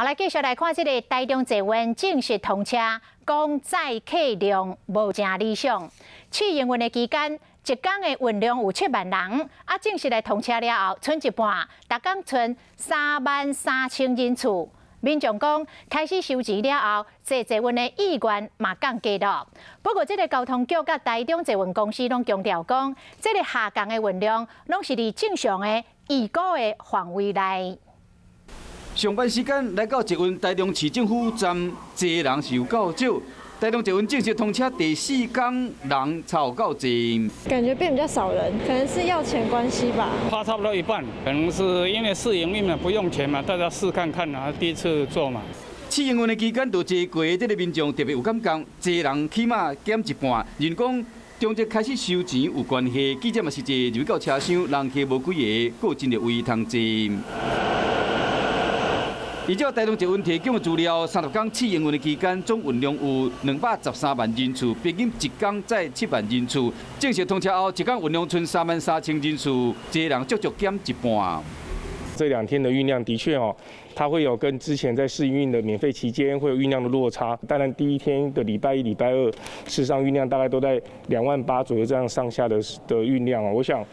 好，來繼續來看這个台中捷運正式通車，講載客量無誠理想。試營運的期間，一工的運量有7萬人，啊，正式來通車了後，賰一半，逐工賰3萬3千人次。民眾講，開始收錢了後，坐捷運的意願嘛降低了。不過，這个交通局佮台中捷運公司攏強調講，這个下降的運量攏是佇正常的預估的範圍內。上班時間來到捷運台中市政府站，坐人是有夠少。台中捷運正式通車第四工，人才有夠濟。感覺變比較少人，可能是要錢關係吧。差差不多一半，可能是因為試營運嘛，不用錢嘛，大家試看看啊，第一次坐嘛。試營運的期間，就坐過這个民眾特別有感覺，坐人起碼減一半。人講中捷開始收錢有關係，記者嘛是坐入到車廂，人客無幾个，閣真濟位通坐。依照台中捷運提供的資料，30工試營運的期間，總運量有213萬人次，平均一工載7萬人次。正式通車後，一工運量賰3萬3千人次，坐人足足減一半。這兩天的運量的確哦，它會有跟之前在試營運的免費期間會有運量的落差。當然，第一天的禮拜一、禮拜二，事實上運量大概都在2萬8左右這樣上下的運量哦。我想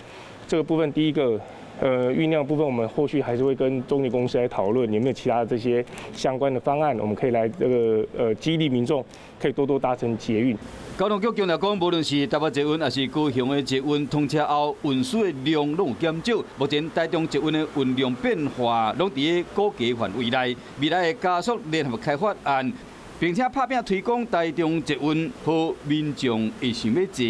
這個部分第一個。運量部分，我們後續還是會跟中捷公司來討論，有沒有其他的這些相關的方案，我們可以來這個激勵民眾可以多多搭乘捷運。交通局強調講，無論是台北捷運，還是高雄的捷運通車後，運輸的量攏有減少。目前台中捷運的運量變化，攏佇估計範圍內，未來會加速聯合開發案，並且拍拚推廣台中捷運，予民眾會想欲坐。